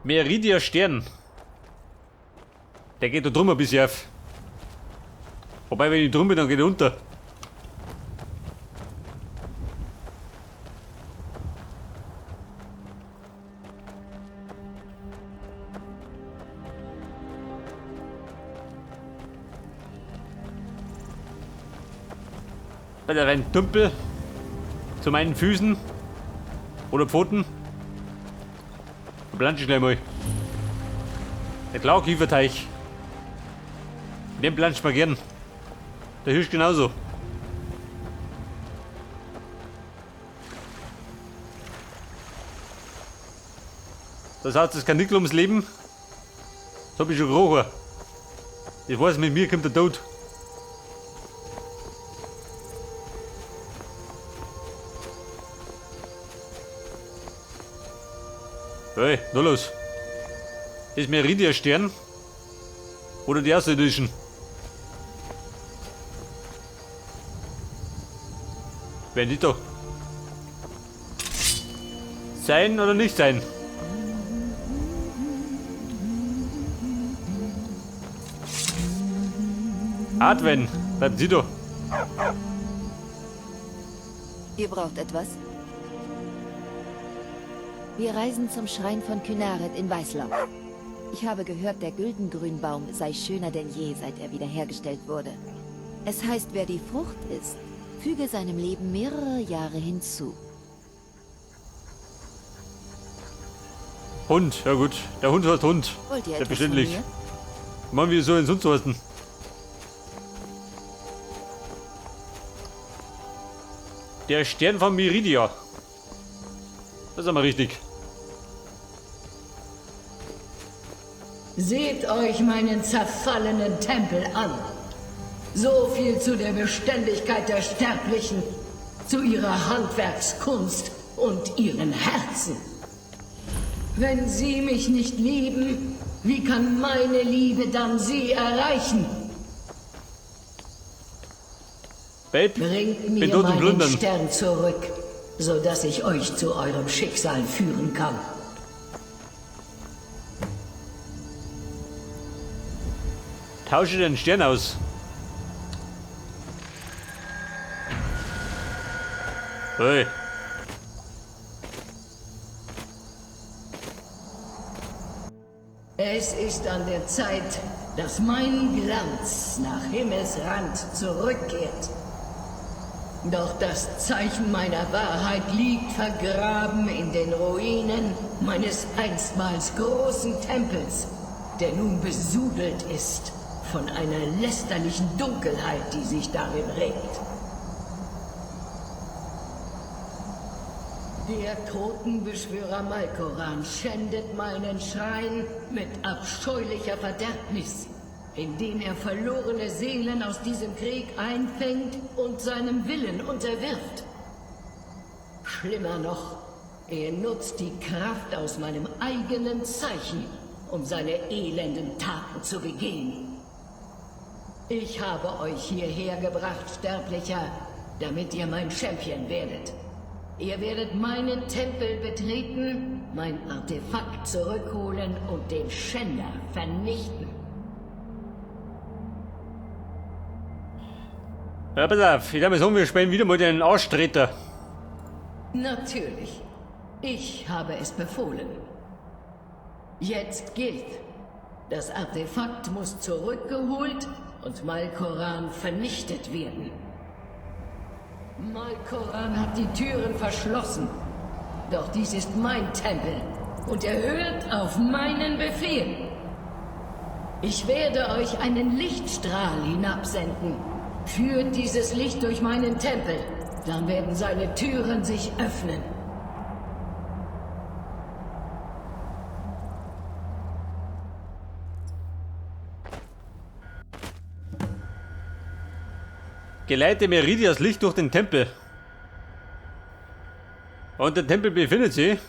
Meridia Stern. Der geht da drüben ein bisschen auf. Wobei, wenn ich drüben bin, dann geht er unter. Bei der rein Tümpel zu meinen Füßen oder Pfoten. Da plansche ich gleich mal. Der Klaukieferteich. Den planscht man gern. Der Hirsch genauso. Das heißt, das Karnickel ums Leben. Das hab ich schon gerochen. Ich weiß, mit mir kommt der Tod. Hey, na los. Ist Meridia Stern? Oder die Außerirdischen? Wer die doch? Sein oder nicht sein? Adwen, bleiben Sie doch. Ihr braucht etwas? Wir reisen zum Schrein von Kynareth in Weißlauf. Ich habe gehört, der Güldengrünbaum sei schöner denn je, seit er wiederhergestellt wurde. Es heißt, wer die Frucht isst, füge seinem Leben mehrere Jahre hinzu. Hund, ja gut. Der Hund heißt Hund. Wollt ihr etwas von Selbstverständlich. mir? Machen wir so in sonst was. Der Stern von Meridia. Das ist aber richtig. Seht euch meinen zerfallenen Tempel an. So viel zu der Beständigkeit der Sterblichen, zu ihrer Handwerkskunst und ihren Herzen. Wenn sie mich nicht lieben, wie kann meine Liebe dann sie erreichen? Babe, Bringt bin mir tot und meinen plündern. Stern zurück, sodass ich euch zu eurem Schicksal führen kann. Tausche den Stern aus. Hey. Es ist an der Zeit, dass mein Glanz nach Himmelsrand zurückkehrt. Doch das Zeichen meiner Wahrheit liegt vergraben in den Ruinen meines einstmals großen Tempels, der nun besudelt ist von einer lästerlichen Dunkelheit, die sich darin regt. Der Totenbeschwörer Malkoran schändet meinen Schrein mit abscheulicher Verderbnis, indem er verlorene Seelen aus diesem Krieg einfängt und seinem Willen unterwirft. Schlimmer noch, er nutzt die Kraft aus meinem eigenen Zeichen, um seine elenden Taten zu begehen. Ich habe euch hierher gebracht, Sterblicher, damit ihr mein Champion werdet. Ihr werdet meinen Tempel betreten, mein Artefakt zurückholen und den Schänder vernichten. Ja, pass auf, ich glaube, wir spielen wieder mal den Arschtreter. Natürlich. Ich habe es befohlen. Jetzt gilt. Das Artefakt muss zurückgeholt und Malkoran vernichtet werden. Malkoran hat die Türen verschlossen. Doch dies ist mein Tempel und er hört auf meinen Befehl. Ich werde euch einen Lichtstrahl hinabsenden. Führt dieses Licht durch meinen Tempel, dann werden seine Türen sich öffnen. Geleite Meridias Licht durch den Tempel. Und der Tempel befindet sich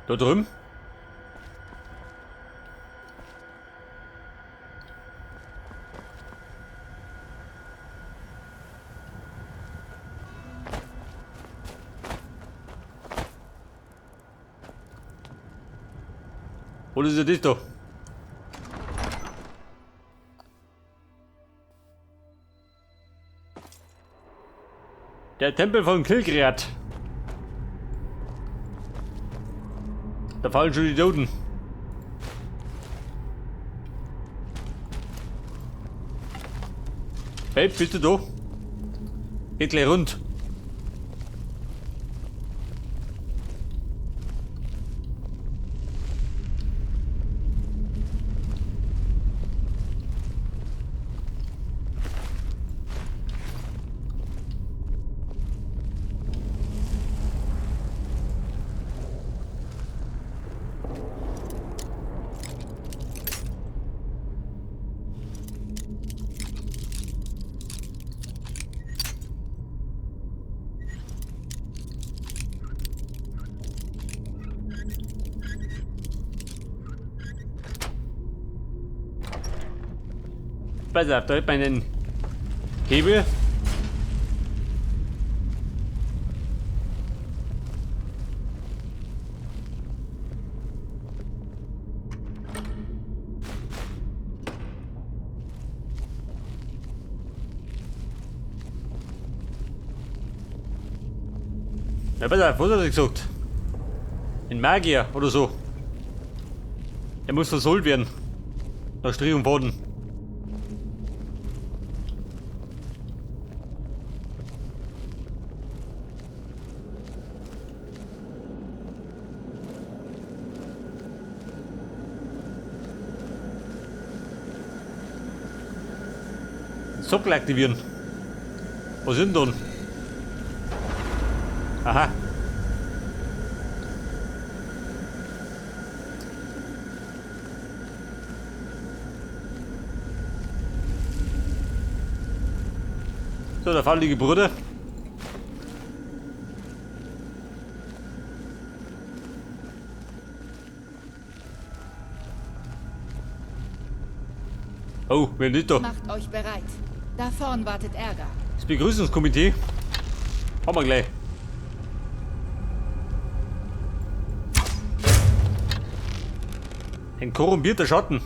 da drüben. Oder ist das da? Der Tempel von Kilkreath. Da fallen schon die Toten. Hey, bist du da? Geht gleich rund. Pass auf, da hat man einen Hebel. Ja, pass auf, was hat er gesagt? Ein Magier oder so. Er muss versohlt werden. Nach Strich und Faden. Sockel aktivieren. Was sind denn? Aha. So, da fallen die Gebrüder. Oh, wer ist da? Macht euch bereit. Da vorn wartet Ärger. Das Begrüßungskomitee. Haben wir gleich. Ein korrumpierter Schatten.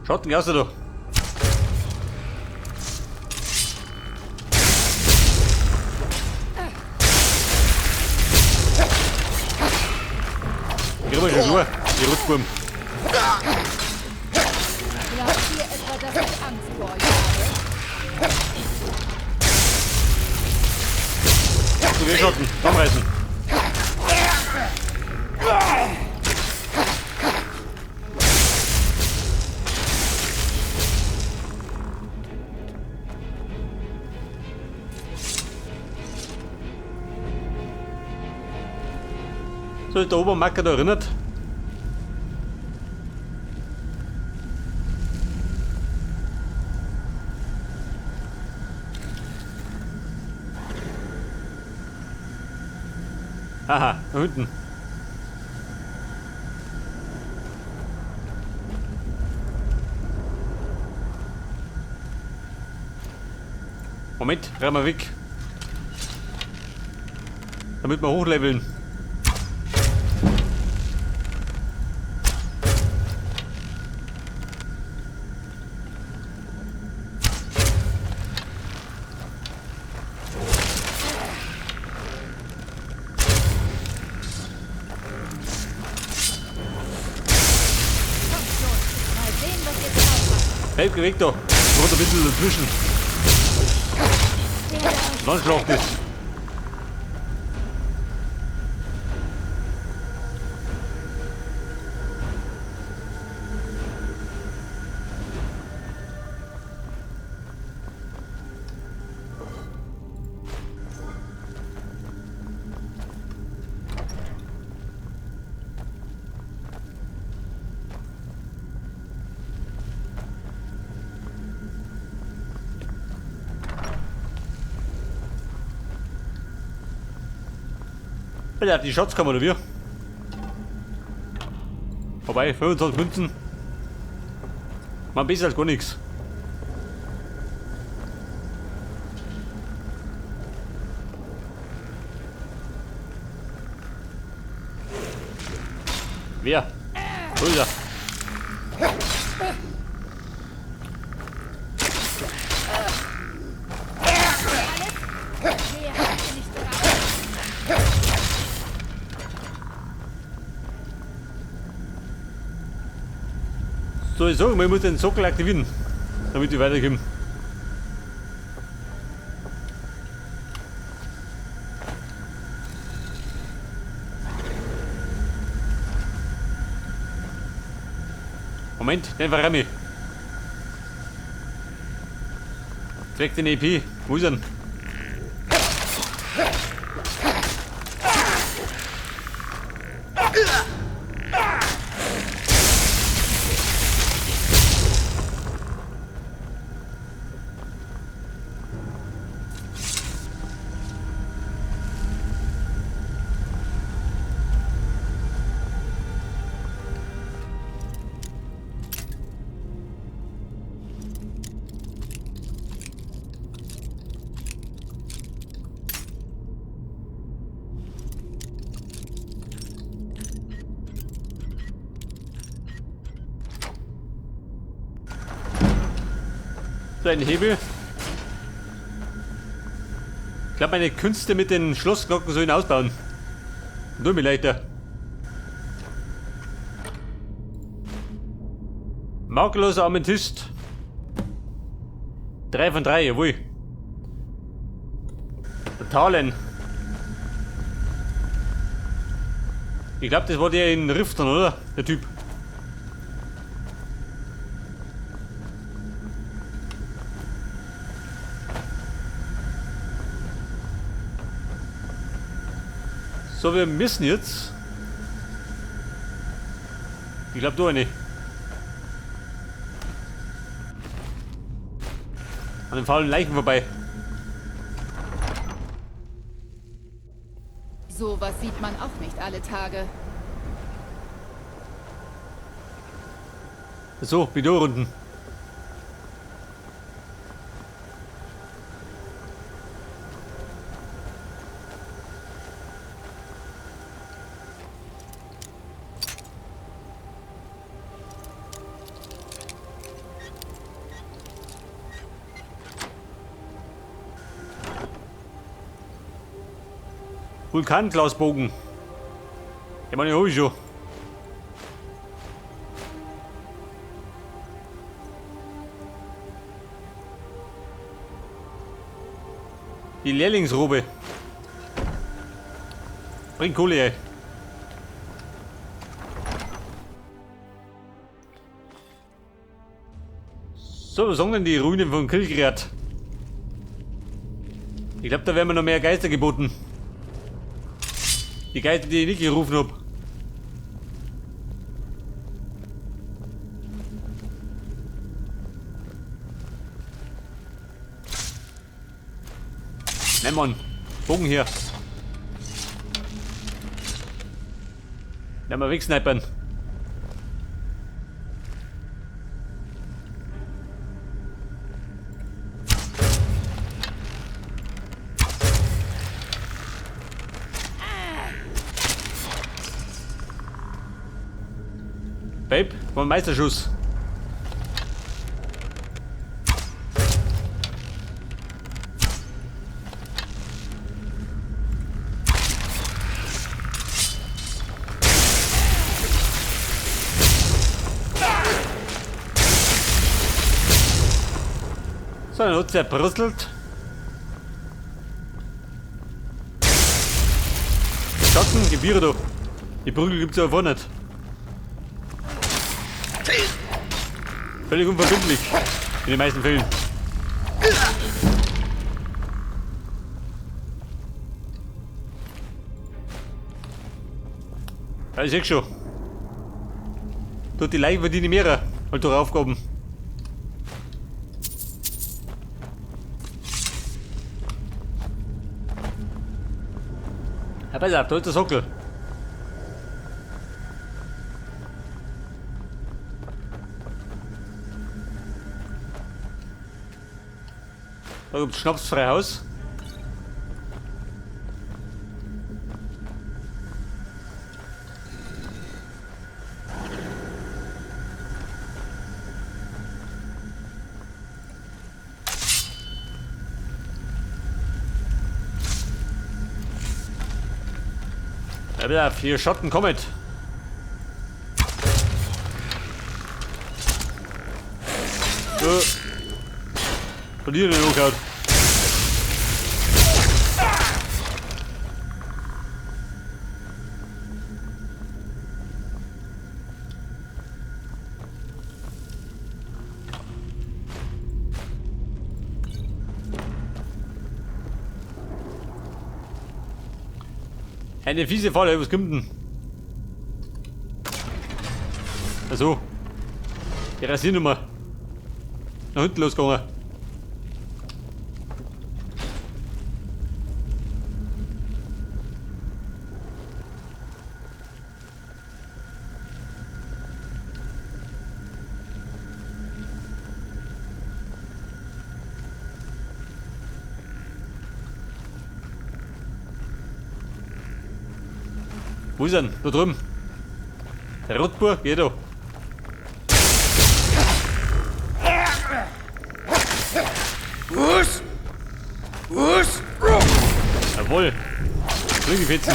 Schatten, raus da. Ich hab schon Schuhe, die Rutschbuben. Glaubt ihr etwa, dass ich Angst vor euch habe? Du wirst Schatten, zusammenreißen. So, ist der Obermacker da erinnert? Aha, da hinten. Moment, renn mal weg. Damit wir hochleveln. Hey, geh weg da. Ich ein bisschen dazwischen. Dann schlacht es. Alter, die Schatzkammer oder wir? Vorbei, 25 Münzen. Mal besser als gar nichts. Wer? Wo ist er? Mehr habt ihr nicht bereit. So, ich sag mal, ich muss den Sockel aktivieren, damit wir weiterkommen. Moment, den verrenne ich. Zweck den EP. Wo ist er denn? So ein Hebel. Ich glaube, meine Künste mit den Schlossglocken sollen ausbauen. Nur mir leichter. Makelloser Amethyst. 3 von 3, jawohl. Der Talen. Ich glaube, das war der in Riften, oder? Der Typ. So, wir müssen jetzt. Ich glaub, da eine. An den faulen Leichen vorbei. Sowas sieht man auch nicht alle Tage. So, bin da unten. Vulkanglasbogen. Ja, meine hab ich schon. Die Lehrlingsrobe. Bring Kohle, ey. So, was sagen denn die Ruinen von Kilkreath? Ich glaub, da werden wir noch mehr Geister geboten. Die Geister, die ich nicht gerufen hab. Nein, Mann. Bogen hier. Lass mal wegsnipern. Babe, war ein Meisterschuss. So, dann hat's ja brüsselt. Schatten, Gebiere da. Die Prügel gibt's ja einfach nicht. Völlig unverbindlich. In den meisten Fällen. Ja, ich seh schon. Tut die Leichen verdienen mehrer. Halt durch Aufgaben. Ja, pass auf, da ist der Sockel. Da gibt's schnapsfrei Haus. Ja, 4 Schotten kommen. So. Verliere den Unkraut. Eine fiese Falle, was kommt denn? Achso. Die Rasiernummer. Nach hinten losgegangen. Wo ist er denn? Da drüben. Der Rotbur, geh da. Jawohl. Flügelfetzen.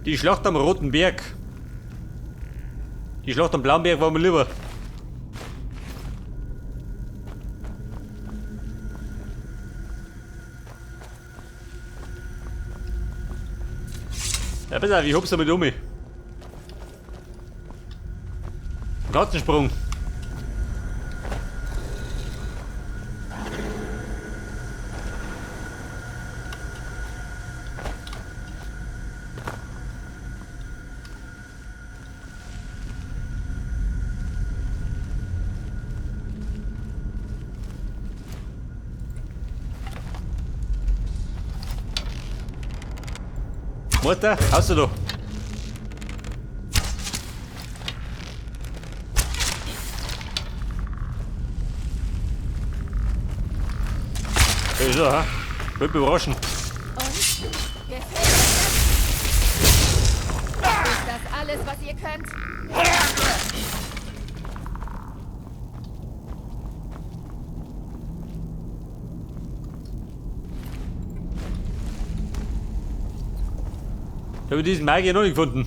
Die Schlacht am Roten Berg. Die Schlacht am Blauen Berg war mir lieber. Ja, pass auf, ich hob's damit um. Katzensprung. Mutter, hast du da? Ist er, ha? Wird überraschen. Und? Gefällt euch das? Ist das alles, was ihr könnt? Ich habe diesen Magier noch nicht gefunden.